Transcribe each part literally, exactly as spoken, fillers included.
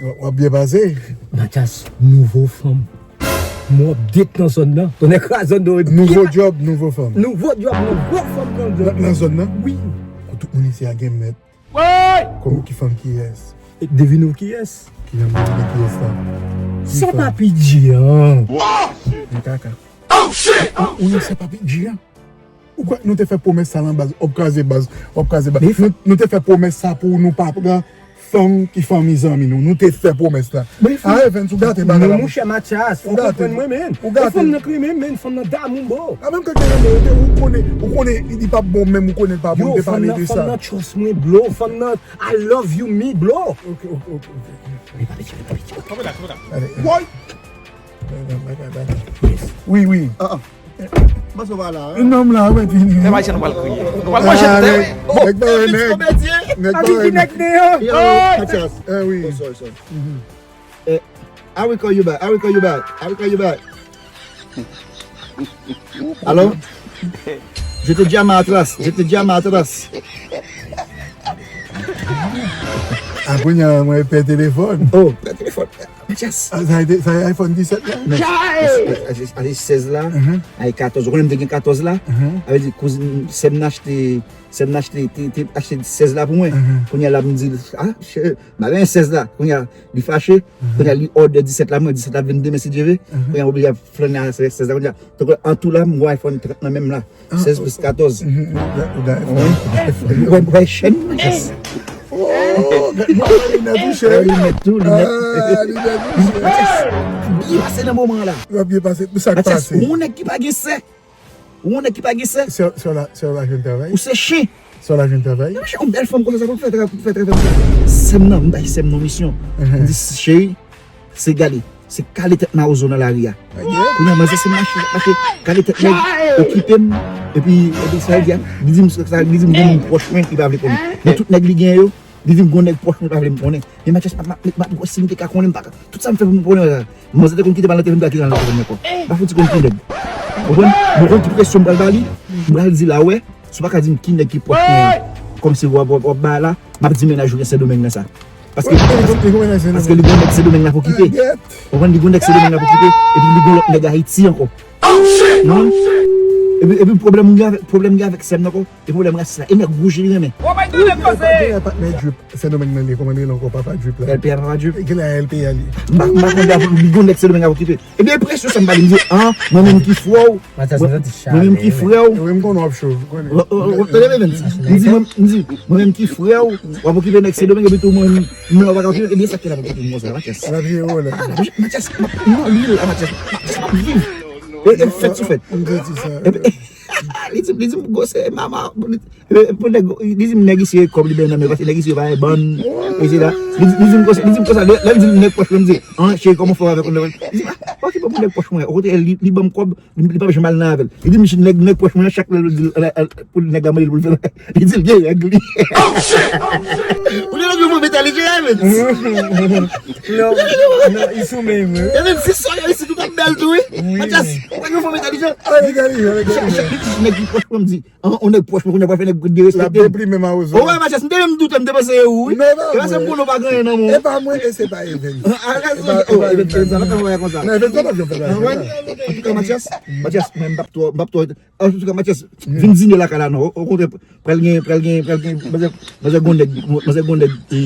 W ap byen pase. Matyas, nouvo fanm. Mwen update nan zòn nan. Tonnè kraze do. Nouvo djòb, nouvo fanm. Nouvo djòb, nouvo fanm nan zòn nan. Nan zòn nan? Wi. Kou tout moun isi a gen mèt. Kòm ki fanm kiyès? Devine w kiyès? Ki fanm, devine kiyès la? Sa pa P G an. Men kaka. Ou, ou nan sa pa P G an. Ou kwè nou te fè pwomès sa lan baz, w ap kraze baz, w ap kraze baz. Nou, nou te fè pwomès sa pou nou pa pran fanm ki fanmi zanmi nou. Nou te fè pwomès la. A Evens, ou gate bagay la. Monchè Matyas, ou konprann mwen, men. Ou gate. Fanm nan k renmen, men, fanm nan damou, bro. A menm kan k renmen, ou te, ou konnen, ou konnen li pa bon, menm ou konnen l pa bon, nou te pale de sa. Fanm nan trust mwen, bro. Fanm nan I love you, me, bro. Ok, ok, ok, ok. Li pa piti, li pa piti. Kanpe la, kanpe la. Ale. Woy! Wi, wi. Ah, ah. Mwen sou pa la, hein? Non, m la, mwen vini. Fè Ayisyen nou pral kriye. Nou pral manje tè. Nèg ba yo nèg. Nèg ba yo nèg. Nèg deyò. Yo, Matyas. Eh, wi. Oh, sorry, sorry. Eh, I will call you back. I will call you back. I will call you back. Allô? Je te dis à ma atlas. Je te dis à ma atlas. A kounye a, mwen pè telefòn. Oh, pè telefòn. Matyas. Ah, sa, sa iPhone disèt la? Non. Sa, sa, sa sèz la. Ay katòz. Ou konnen m te gen katòz la? Sa vle di, kouzin, sè m nan achte, sè m nan achte, te, te achte sèz la pou mwen. Kounye a la, m di, ah, chè, m pa gen sèz la. Kounye a, li fache. Kounye a, li òdè disèt la, mwen, disèt la vin demen, si Dye vle. Kounye a, m oblije ap flannen a sèz la. Kounye a, donk, an tou la, m gon iPhone trant nan men m la. Sèz plis katòz. Ou gen, ou gen iPhone. Ou wè, ou wè chèn, Matyas. Oh, gade, mwen wè linèt ou, chè. Linèt tou, linèt. Ah, linèt ou, chè. Byen pase nan moman la. Ou ap byen pase. Sa k pase? Ou yon nèg ki pa gen sè. Ou yon nèg ki pa gen sè. Sè, sè w la, sè w la jwenn travay? Ou se chen. Sè w la jwenn travay? Yon bèl fanm konsa, sa pou fè travay, pou fè travay. Sè m nan, m bay sè m nan misyon. M di, cheri, se gade, se kale tèt mawozo nan lari a. Kounye a, manzè se mache, mache, kale tèt nèg, okipe m, epi, epi sa l di a, li di m sa, li di m gen moun pwòch mwen, li pa vle konnen. Nan tout nèg li gen yo, li di m gon nèg pwòch mwen, li pa vle m konnen. Men Matyas, m ap, m ap, m ap wè si m te ka konnen, m pa ka. Tout sa m fè pou m konnen la. Manzè te konn kite m al nan telefòn, m pa kite l al nan telefòn ankò. M pa fouti konn ki nèg. Ou konprann? Bon, konn ki presyon m pral ba li, m pral di l a wè, si w pa ka di m ki nèg ki pwòch mwen an, kòmsi w ap, w ap, w ap ba la, m ap di mennaj ou gen Sendomeng nan sa. Paske, paske li gon nèg Sendomeng la pou kite. Ou konprann, li gon nèg Sendomeng la pou kite, epi li gon lòt nèg Ayiti ankò. Non? Epi, epi pwoblèm m gen avèk, pwoblèm m gen avèk sè m nan ankò, e pwoblèm rasis la. E nèg wouj li renmen. Ou pa gen patnè drip Sendomeng nan li, kòman li rele ankò, papa drip la? L P A, papa drip. Gen la L P A li. M pa, m pa konn li gon nèg Sendomeng la pou kite. Ebyen, presyon sa m ba li, m di, ah, mwen menm ki frè w, mwen menm ki frè w. Wi, m konnen w ap cho, m konnen. Tande, men, men, m di, mwen, m di, mwen menm ki frè w, w ap okipe nèg Sendomeng, epi tou mwen menm, m la w pa ka okipe, ebyen, sa k te la pou okipe m konsa, Matyas. L ap jere w la. Ah, Matyas, m ap, non, li la, Matyas, Matyas, m ap viv. E, e, fèt sou fèt. M te di sa. Epi, li di, li di m gwo se mama, li, E, pou nèg, li di m nèg isi e kòb li benyen nan men, paske nèg isi yo pa gen bann, etsetera. Li di, li di m konsa, li di m konsa, lè, lè l di m nèg pwòch mwen, m di, an, cheri, kòman w fè avèk yon nèg? Li di m, ah, pa okipe pou nèg pwòch mwen. Okontrè, li, li ban m kòb, li, li p ap janm al nan avè l. Li di m nèg, nèg pwòch mwen, chak lè l di l, pou nèg la mande l pou l fè, li di l gen règ li. Ou gen lòt moun pou metalize a, men. Non, non, li sou men, wi. E menm si sò yo isi tout ap bèl tou, wi. Matyas, ou pa gen fò metalize. Chak, chak, chak nèg ki pwòch mwen, m di, An, on nèg pwòch mwen, kounye a pral fè nèg derespekte. L ap deplimen mawozo. O, wè, Matyas, m te menm doute, m te panse e ou, wi. E paske m konnen w pa gen anyen nan men w. E pa mwen, e se pa Evens. A, a, Evens, o, Evens, Evens, sa pa fè bagay konsa. Non, Evens pa t ap janm fè bagay konsa. Antouka, Matyas, Matyas, mwen, m p ap twò, m p ap twò. Antouka, Matyas, vin dine lakay la, non. Okontrè, pral gen, pral gen, pral gen, manzè, manzè gon nèg, manzè gon nèg, e,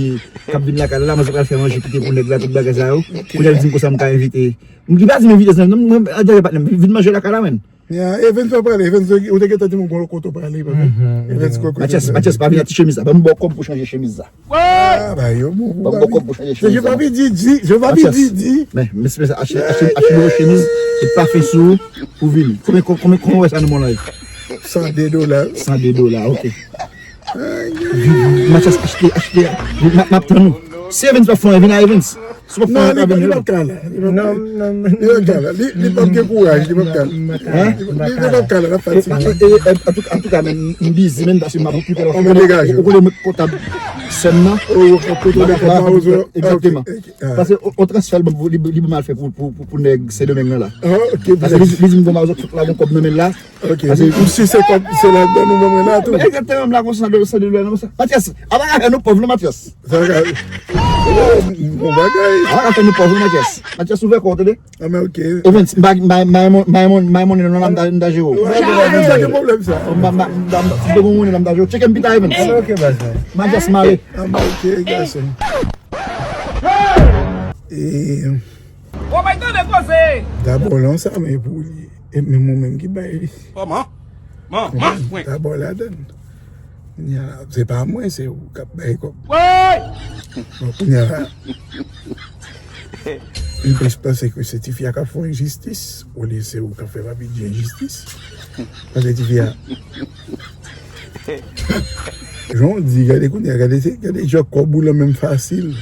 k ap vin lakay la, manzè pral fè manje kite pou nèg la, tout bagay sa yo. Kounye a l di m konsa m ka envite. M di pa di m envite, non, mwen, mwen, vin manje lakay la, menn. Ya, Evens pa prale, Evens, ou te gentan di m yon kote w prale, papi. Evens kokote. Matyas, Matyas, pa vin ak ti chemiz sa. Ban m ba w kòb pou chanje chemiz sa. Ah, ba yo bon, ban m ba w kòb pou chanje chemiz sa. Je papi Didi, je papi Didi. Men, men, men, achte, achte, achte nouvo chemiz, e pafen sou ou, pou vini. Konbyen, konbyen, konbyen w wè sa nan men w la? San de dola. San de dola, ok. Matyas, achte, achte, m ap, m ap tann ou. Si Evens pa fè anyen, vin a Evens. Si w ap fè yon travay, li p ap ka la. Li p ap ka la. Li p ap gen kouraj, li p ap ka la. Li p ap ka la, l ap fatige. Antouka, men, m bizi, men, paske m ap okipe lòt. Ou konnen mwen kontab sèn nan. Egzakteman. Paske yon transfè li, li, li mal fè pou, pou, pou, pou nèg Sendomeng nan la. Paske li, li di m gon mawozo k sot la, gon kòb nan men l la. Ok, ou si se kòb, se ladan nou ban mwen la tou. Egzakteman, m la konsa, de, sa de lwen, non, sa. Matyas, apa ka fè nou pòv, non, Matyas? Sa ka, bon bagay. Apa ka fè nou pòv, non, Matyas? Matyas, ouvè kò w, tande? Ah, men ok. Evans, m pa, m pa, m pa, m pa, m pa, m pa, non, m ta, m ta jere w. Evans, pa gen pwoblèm sa. M pa, m pa, m pa, m pa, si te gon moun la, m ta jere w. Tcheke m pita, Evans. Ok, baz mwen. Matyas mare. Ah, men ok, gason. E, oh my God, koze! Dabò, lan sa, men pou li. E menm ou menm ki bay li. Kòman? Man, man, mwen. Dabò ladan. Kounye a, se pa mwen, se ou k ap bay kòb. Bon, kounye a la, m plis panse ke se tifi a k ap fè w enjistis, olye se ou k ap fè Papi Dje enjistis. Paske tifi a, jan w di, gade kounye a, gade, gade jan kòb ou lan menm fasil.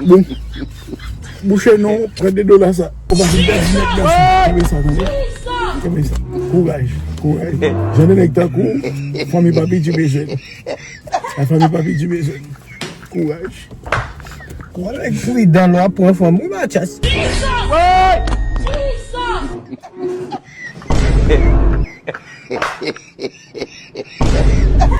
Bon. Bouche non, pran de dola sa. Ou pa fin pèdi nèt gason. Kenbe sa, tande. Kenbe sa. Kouraj. Kouraj. Jan de nèg tankou w, fanmi Papi Dje bezwen. Fanmi Papi Dje bezwen. Kouraj. Kouraj. Nèg pridan lè w ap pran fanm, wi, Matyas.